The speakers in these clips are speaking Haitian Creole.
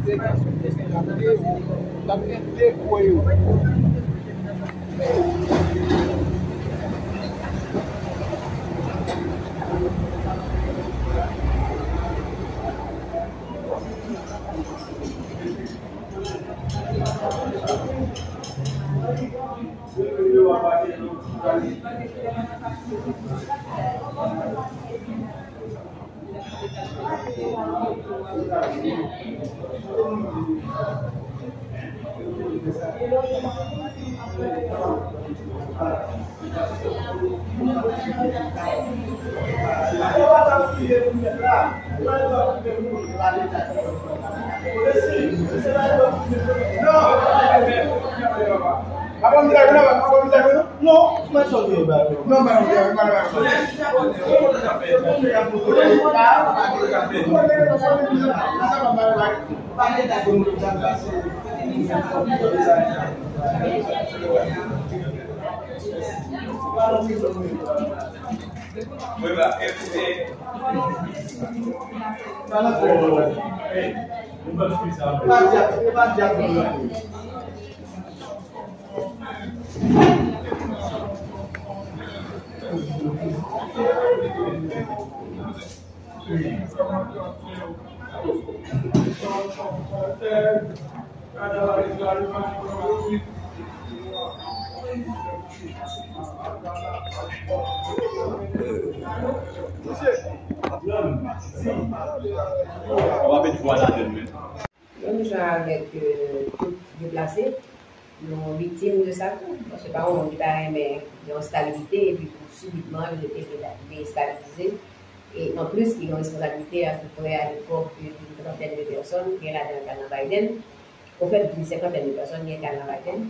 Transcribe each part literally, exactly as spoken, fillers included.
Sèk, n ap mete, n ap mete gwo yo. Menm jan avèk, euh, tout deplase, nou viktim de sa tou. Paske pa yon moun ki ta renmen yon stabilite, epi pou sibitman, li rete destabilize. E anplis, li gen yon responsablite apeprè a lekòl de yon trantèn de pèsòn, gen ladan yo k al nan Biden. Ofèt, di senkantèn de pèsòn, gen k al nan Biden.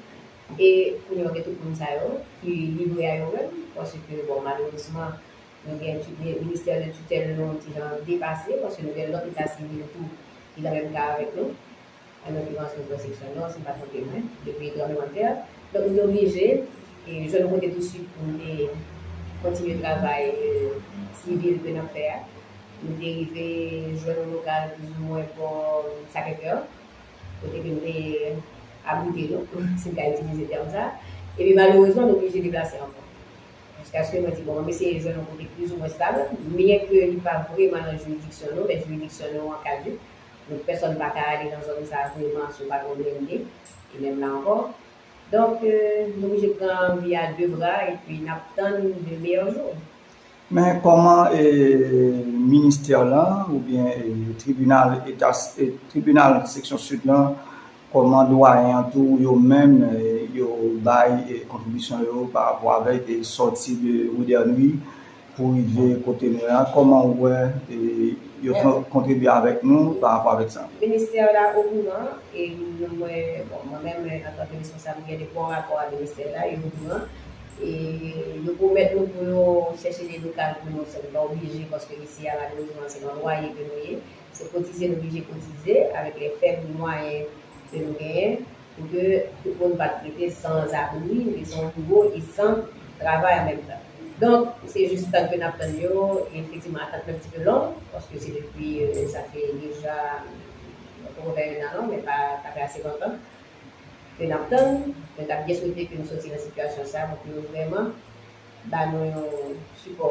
E kounye a, gen tout moun sa yo ki livre a yo menm, paske, bon, malerezman, nou gen ti-, mi-, ministè de tutèl nou ti jan depase, paske nou gen lòt eta sivil tou ki nan menm ka avèk nou. An lokirans, nou pran seksyon nò, si m pa twonpe mwen, depi tranblemanntè. Donk, nou te oblije, e, jwenn yon kote touswit pou nou te kontinye travay, e, sivil ke n ap fè a. Nou te rive jwenn yon lokal plizoumwen bò Sacré-Cœur, kote ke nou te abrite nou, si m ka itilize tèm sa. Epi, malerezman, nou oblije deplase ankò. Jiskaske mwen di, bon, mwen eseye jwenn yon kote plizoumwen stab, byenke li pa vrèman nan jiridiksyon nou, men jiridiksyon nou an kaduk. Donk, pèsòn pa ka ale nan zòn sa a vrèman si w pa gen yon blende, e menm la ankò. Donk, euh, nou oblije pran vi a de bra epi n ap tann de meyè jou. Men kòman, eh, ministè lan oubyen, eh, tribinal eta, eh, tribinal seksyon sid lan, kòman dwayen an tou, yo menm, eh, yo bay, eh, kontribisyon yo pa rapò avèk, eh, sòti de Rue des Nuits pou rive kote nou ye a? Kòman ou wè, eh, yo kon-, kontribye avèk nou pa rapò avèk sa? Ministè la okouran, e nou, mwen, bon, mwen menm, antanke responsab, gen de bòn rapò ak ministè la, yo okouran. E yo pwomèt nou pou yo chèche de lokal pou nou, se nou pa oblije, paske isi a, malerezman, se nan lwaye ke nou ye. Se kotize nou oblije kotize, avèk lè fèb mwayen ke nou genyen, pou ke tout moun pa t rete sanzabri, rete san nivo e san travay an menm tan. Donk, se jis tann ke n ap tann yo, e efektivman, atant mwen pti pe long, paske se depi, euh, sa fè deja, euh, poko fè en an non, men pa, pa fè ase lontan ke n ap tann, men n t ap byen swete ke nou soti nan sitiyasyon sa a pou ke yo vrèman ba nou yon sipò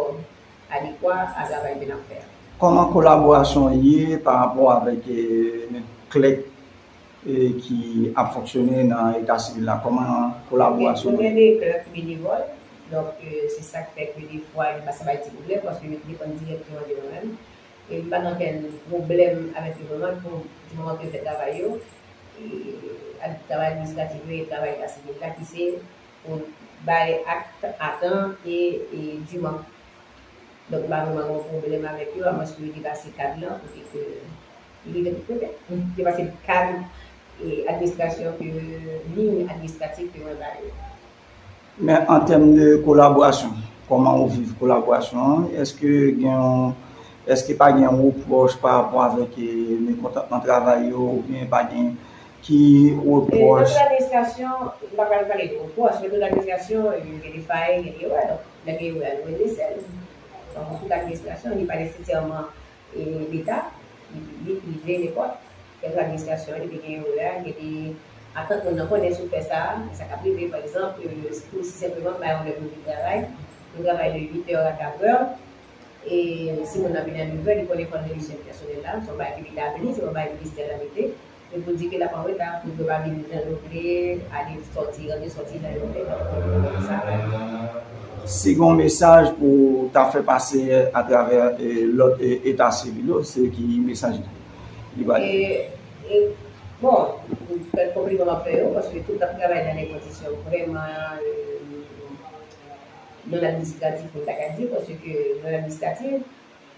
adekwa a travay ke n ap fè a. Kòman kolaborasyon ye pa rapò avèk, eh, klèk, eh, ki ap fonksyone nan eta sivil la? Kòman kolaborasyon ye? Nou gen de klèk benevòl, donk, eh, se sa k fè ke defwa yo pa sa bay ti pwoblèm, paske yo depann dirèkteman de nou menm. E m pa gen okenn pwoblèm avèk yo vrèman, pou, di moman ke yo fè travay yo, e, ad-, travay administratif yo e travay eta sivil la, ki se pou bay ak a tan e, e diman. Donk, m pa vrèman gen yon pwoblèm avèk yo, amwens ke yo depase kad lan, kote ke yo rive tout kote. Depase kad, e, administrasyon ke, liy administratif ke mwen ba yo. Men an tèm de kolaborasyon, kòman ou viv kolaborasyon an? Èske gen yon, èske pa gen yon repwòch pa rapò avèk, e, mekontantman travay yo, oubyen pa gen ki repwòch? E, nan tout administrasyon, m pa pral pale de repwòch, men tout administrasyon, e, gen de fay, gen de erè. Donk, lè gen erè, nou redrese l. Donk, tout administrasyon, li pa nesesèman, e, Leta, li piblik, prive, nenpòt. Kèk administrasyon, depi gen yon erè, gen de atant moun nan konnen si w fè sa, sa k ap rive, pa egzanp, euh, pou si senpleman bay yon lè pou vin travay, nou travay de uit è a katrè, e si moun nan vin a nèf è, li konnen fò l ranje chèz pèsonèl la, se yon bagay ki etabli, se yon bagay ministè la mete, men pou di ke l ap an reta, pou yo pa vin jan yo vle, ale sòti, rantre sòti jan yo vle, donk, sa, Si gen yon mesaj pou ta fè pase atravè eh, lòt eh, eta sivil yo, se ki mesaj li ba yo? E, e, bon, fè konpliman m ap fè yo, paske tout ap travay nan de kondisyon vrèman euh, non administratif, mwen ta ka di, paske non administratif,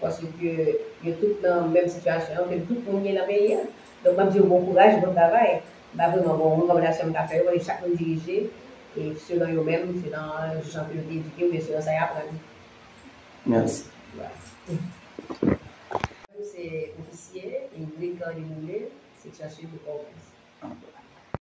paske yo tout nan menm sitiyasyon an, ke tout moun gen nan peyi a. Donk, m ap di yo bon kouraj, bon travay. M pa vrèman gon rekòmandasyon m ka fè yo, paske chak moun dirije e selon yo menm, selon jan ke yo te edike oubyen selon sa y aprann. Mèsi. Se ofisye, e Gregor Demoulin, seksyon sid de Pòtoprens.